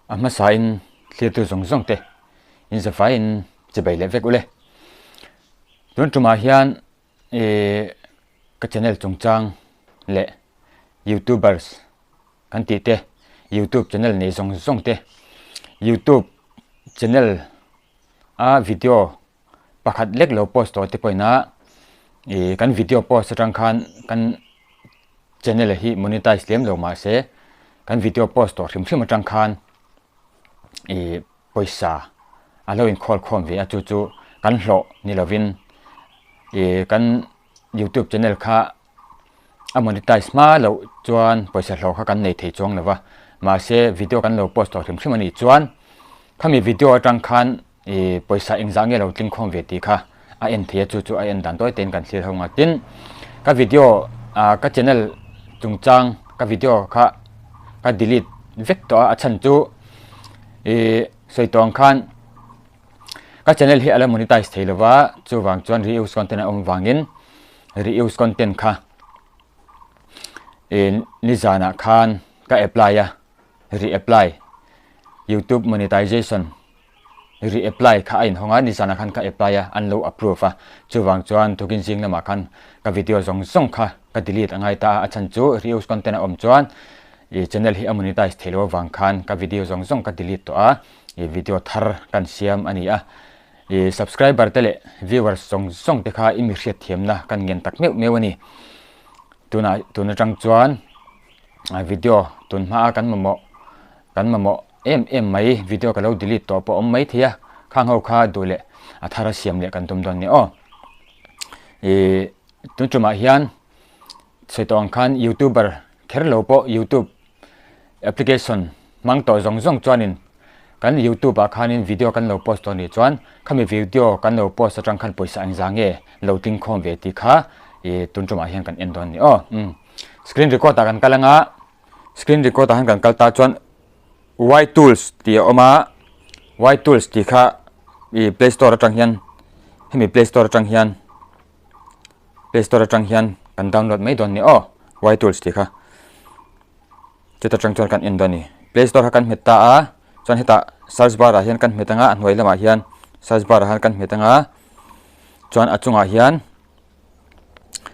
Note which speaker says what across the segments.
Speaker 1: A hmasain thlirtu zawng zawng te in zafaiin chibai leh vek ule. Tun tumah hian ih ka channel chungchang leh youtubers kan tih te youtube channel nei zawng zawng te youtube channel a video pakhat lek lo post tawh te pawhin a ih kan video post atang khan kan channel hi monetize lem lo mahse kan video post tawh hrim hrim atang khan ih pawisa a lo inkhawl khawm ve a chu chu kan hlawh ni lovin ih kan youtube channel kha a monetize hma loh chuan pawisa hlawh kha kan nei thei chuang lo va mahse video kan lo post tawh hrim hrim a nih chuan khami video atang khan ih pawisa engzah nge lo tling khawm ve tih kha a en thei a chu chu a en dan tawi tein kan thlir ho ang a tin ka video ah ka channel chungchang ka video kha ka delete vek tawh a a chhan chu ih sawi tawh ang khan ka channel hi a la monetize thei lo va chuvang chuan reuse content a awm vangin reuse content kha ih nizanah khan ka apply a re-apply youtube monetization re-apply kha a inhawng a nizanah khan ka apply a an lo approve a chuvang chuan tukin zing lamah khan ka video zawng zawng kha ka delete a ngai ta a a chhan chu reuse content a awm chuan ih channel hi a monetize theih loh avang khan ka video zawng zawng ka delete tawh a ih video thar kan siam a ni a ih subscriber te leh viewers zawng zawng te kha i mi hriat thiamna kan ngen tak meuh meuh a ni tunah tun atang chuan video tun hmaa kan mamawh kan mamawh em em mai video ka lo delete tawh pawh a awm mai thei a khang ho kha duh leh a thar a siam leh kan tum dawn nia aw ih tun tumah hian sawi tawh ang khan youtuber kher lo pawh youtube application hmang tawh zawng zawng chuanin kan youtube ah khanin video kan lo post tawh anih chuan khami video kan lo post atang khan pawisa engzah nge lo tling khawm ve tih kha ih tun tumah hian kan en dawn a ni aw umm screen record ah kan kal anga screen record ah hian kan kal ta chuan y tools tih a awm a y tools tih kha ih play store atang hian hemi play store atang hian play store atang hian kan download mai dawn a ni aw y tools tih kha chuta tang chuan kan en dawn a ni play store kha kan hmet ta a chuan hetah search bar ah hian kan hmet anga a hnuai lamah hian search bar ah khan kan hmet anga chuan a chungah hian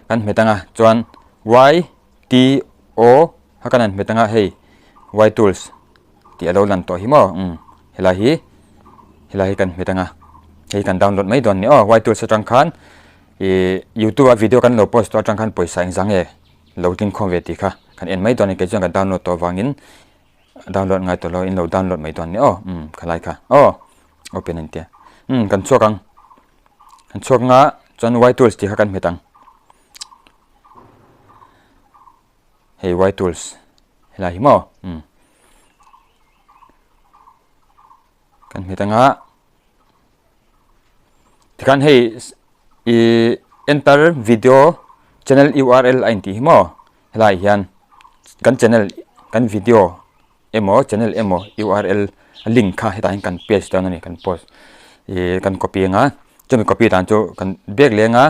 Speaker 1: kan hmet anga chuan y t o kha kan han hmet anga hei y tools tih a lo lan tawh hi maw umm helai hi helai hi kan hmet anga hei kan download mai dawn a ni aw y tools atang khan ih youtube a video kan lo post tawh atang khan pawisa engzah nge lo tling khawm ve tih kha kan en mai dawn a ni kei chuan ka download tawh avangin download ngai tawh lo in lo download mai dawn a ni aw umm khalai kha aw open a ni tia umm kan chhuak ang kan chhuak anga chuan y tools tih kha kan hmet ang hei y tools helai hi maw umm kan hmet anga tikhan hei ih enter video channel url a intih hi maw helaiah hian kan channel kan video emaw channel emaw url link kha hetah hian kan paste dawn a ni kan post ih kan copy anga chumi copy dan chu kan bag leng a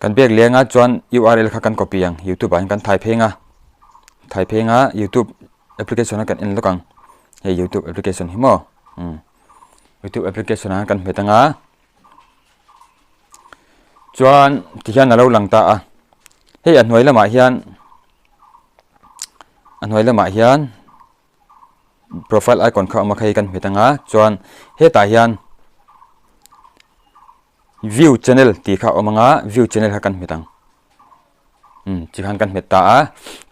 Speaker 1: kan bag leng a chuan url kha kan copy ang youtube ah hian kan thai pheng a thai pheng a youtube application a kan en lawk ang hei youtube application hi maw umm youtube application ah kan hmet anga chuan tihian a lo lang ta a hei a hnuai lamah hian a hnuai lamah hian profile icon kha a awm a hei kan hmet anga chuan hetah hian view channel tih kha a awm anga view channel kha kan hmet ang. Umm tikhan kan hmet ta a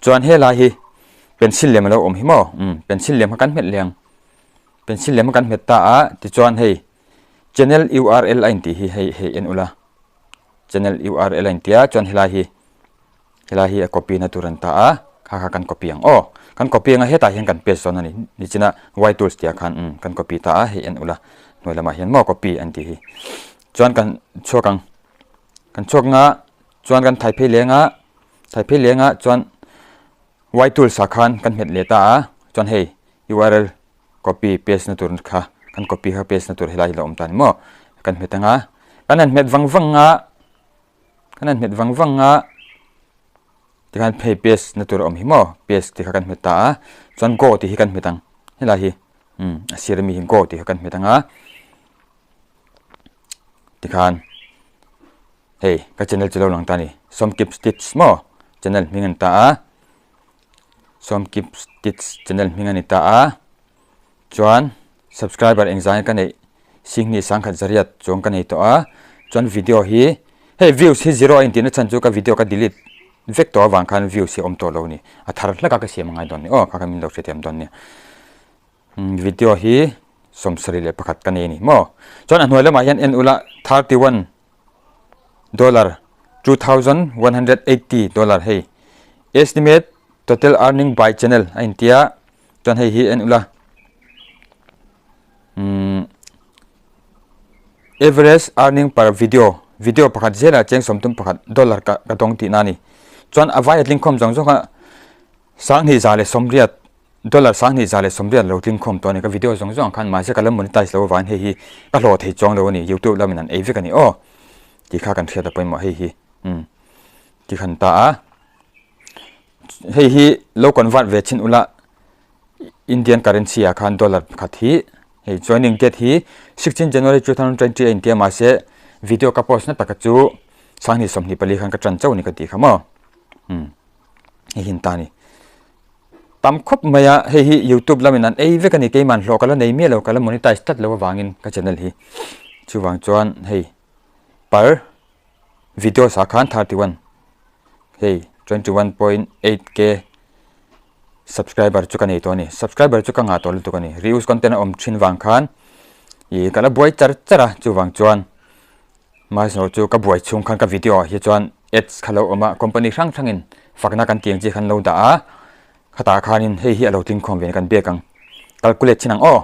Speaker 1: chuan helai hi pencil lem a lo awm hi maw umm pencil lem kha kan hmet leh ang pencil lem kha kan hmet ta a tichuan hei channel url a intih hi hei hei en ula channel url a intia chuan helai hi helai hi a copy na tur an ta a kha kha kan copy ang aw kan copy anga hetah hian kan paste dawn a ni nichina y tools tih ah khan umm kan copy ta a hei en ula hnuai lamah hian maw copy an tih hi chuan kan chhuak ang kan chhuak anga chuan kan thai phei leng a thai phei leng a chuan y tools ah khan kan hmet leh ta a chuan hei url copy paste na tur kha kan copy kha paste na tur helai hi lo awm ta ni maw kan hmet anga kan han hmet vang vang a kan han hmet vang vang a. Tikhan hei paste na tur a awm hi maw paste tih kha kan hmet ta a chuan go tih hi kan hmet ang helai hi umm a sir ami hi go tih kha kan hmet ang a tikhan hei ka channel chu lo lang ta a ni Sawmkip Stitch maw channel hming a ni ta a Sawmkip Stitch channel hming a ni ta a. Chuan subscriber engzah nge ka neih Singhni sangkhat zariat chuang ka nei tawh a, chuan video hi hei views hi zero a intihna chhan chu ka video ka delete vek tawh avang khan views hi a awm tawh lo a ni, a thar hlek a ka siam angai dawn a ni aw kha kha min lo hrethiam dawn nia. Video hi 71 ka nei a ni maw? Chuan a hnuai lamah hian en ula 31 dollar 2180 dollar hei estimate total earning by channel a intia. Chuan hei hi en ula umm average earning per video video pakhat zelah cheng 31 dollar ka ka dawng tihna a ni. Chuan a vai a tling khawm zawng zawng kha 2280 dollar 2280 lo tling khawm tawh a ni ka video zawng zawng ang khan mahse ka la monetize lo avangin hei hi ka hlawh thei chuang lo a ni youtube lamin an ei vek a ni aw tih kha kan hriat a pawimawh hei hi umm ti khan ta a. Hei hi lo convert ve chhin ula Indian currency ah khan dollar pakhat hi hei joining date hi 16 January 2020 a intia mahse video ka post na taka chu 2024 khan ka tan chauh ni ka tih kha maw um hei hi an ta ni tam khawp mai a hei hi youtube lamin an ei vek a ni keiman hlawh ka la nei miah lo ka la monetize tlat lo avangin ka channel hi chuvang chuan hei par Videos ah khan 31 hei 21.8 k subscriber chu ka nei tawh a ni subscriber chu ka ngah tawh lutuk a ni reuse content a awm thin vang khan ih ka la buai char char a chuvang chuan mahse chu ka buai chhung khan ka video ah hi chuan ads kha lo awm a company hrang hrangin fakna kan tih ang chi khan lo dah a khatah khanin hei hi a lo tling khawm ve kan biak ang calculate chin ang aw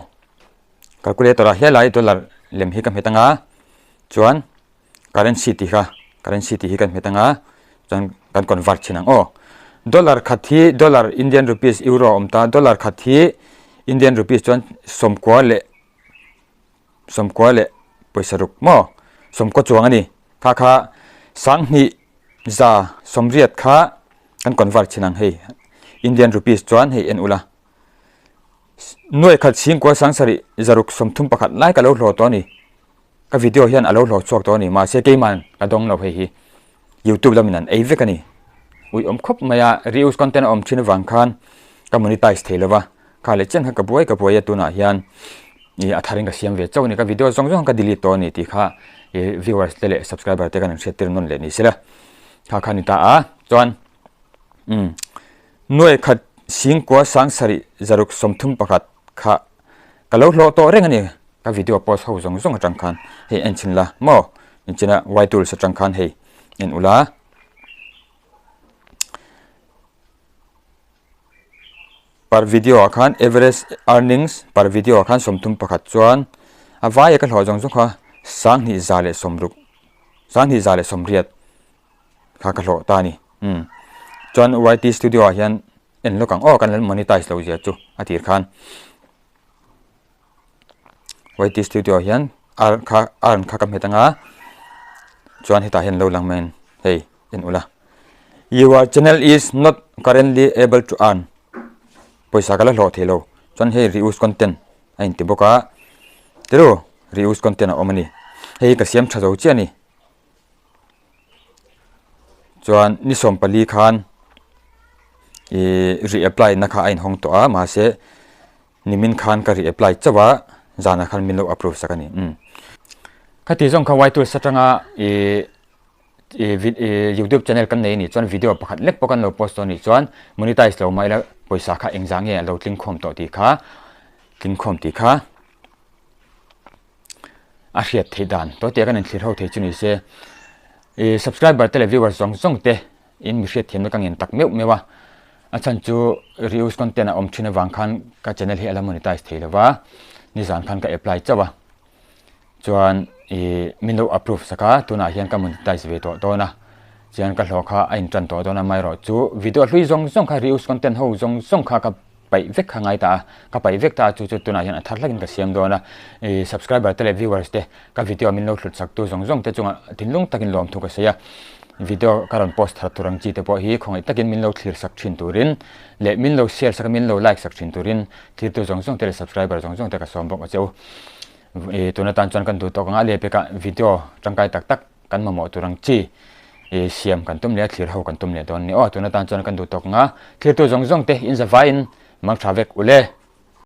Speaker 1: calculator ah helai dollar lem hi ka hmet anga chuan. Currency tih kha currency tih hi kan hmet anga chuan kan convert thin ang aw. Dollar khat hi dollar Indian rupees euro a awm ta dollar khat hi Indian rupees chuan sawmkua leh sawmkua leh pawisa ruk maw sawmkua chuang a ni kha kha sanghnih za sawmriat kha kan convert thin ang hei Indian rupees chuan hei en ula nuai khat chhingkua sangsarih zaruk 31 lai ka lo hlawh tawh a ni. Ka video hian a lo hlawh chhuak tawh a ni, mahse keiman ka dawng lo hei hi YouTube lamin an ei vek a ni. Ui awm khawp mai a, reuse content a awm thin avang khan ka monetize thei lo va, kha leh chian kha ka buai ka buai a tunah hian ih a tharin ka siam ve chauh a ni, ka video zawng zawng ka delete tawh a ni tih kha ih viewers te leh subscriber te kan an hriat tir nawn leh ni sela kha kha a ni ta a, chuan umm nuai khat singkua sangsarih zaruk 31 kha Ka lo hlawh tawh reng a ni, ka video post ho zawng zawng atang khan hei en chhin la maw, inchina y tools atang khan hei en ula. Per video ah khan average earnings per video ah khan 31 chuan a vaia ka hlawh zawng zawng kha 2160 2180 kha ka hlawh ta a ni. Umm chuan YT studio ah hian En lawk ang aw kan lo monetize lo zia chu a tir khan YT studio hian ar kha arn kha ka hmet anga chuan hetah hian lo lang mai hei en ula your channel is not currently able to earn pawisa ka la hlawh thei lo chuan hei reuse content a inti bawk a tiru reuse content a awm a ni hei hi ka siam tha zo chiah a ni. Chuan ni 14 khan ih re-apply na kha a inhawng tawh a mahse nimin khan ka re-apply chauh a zanah khan min lo approve sak a ni umm. Khati zawng kha Y tools atanga ih ih youtube channel kan nei a nih chuan video pakhat lek pawh kan lo post tawh a nih chuan monetize lo mah ila pawisa kha engzah nge a lo tling khawm tawh tih kha tling khawm tih kha. a hriat theih dan tawh tia kan inthlir ho thei chu ni se ih subscriber te leh viewers zawng zawng te in mi hriat thiamna ka ngen tak meuh meuh a a chhan chu reuse content a awm thin avang khan ka channel hi a la monetize thei lo va nizan khan ka apply chauh a chuan ih min lo approve sak a tunah hian ka monetize ve tawh dawn a chuan ka hlawh kha a intan tawh dawn a amaherawh chu video hlui zawng zawng kha reuse content ho zawng zawng kha ka paih vek kha ngai ta a, ka paih vek ta a chu chu tunah hian a thar hlakin ka siam dawn a, ih subscriber te leh viewers te ka video min lo hlut sak tu zawng zawng te chungah thinlung takin lawmthu ka sawi a. Video ka rawn post thar tur ang chi te pawh hi khawngaih takin min lo thlir sak thin turin leh min lo share sak a min lo like sak thin turin thirtu zawng zawng te leh subscriber zawng zawng te ka sawm bawk a che u. Tun atan chuan kan duh tawk anga leh pekah video tangkai tak tak kan mamawh tur ang chi siam kan tum leh a thlir ho kan tum leh dawn a ni aw. Tun atan chuan kan duh tawk anga thirtu zawng zawng te in zavaiin mang tha vek ule.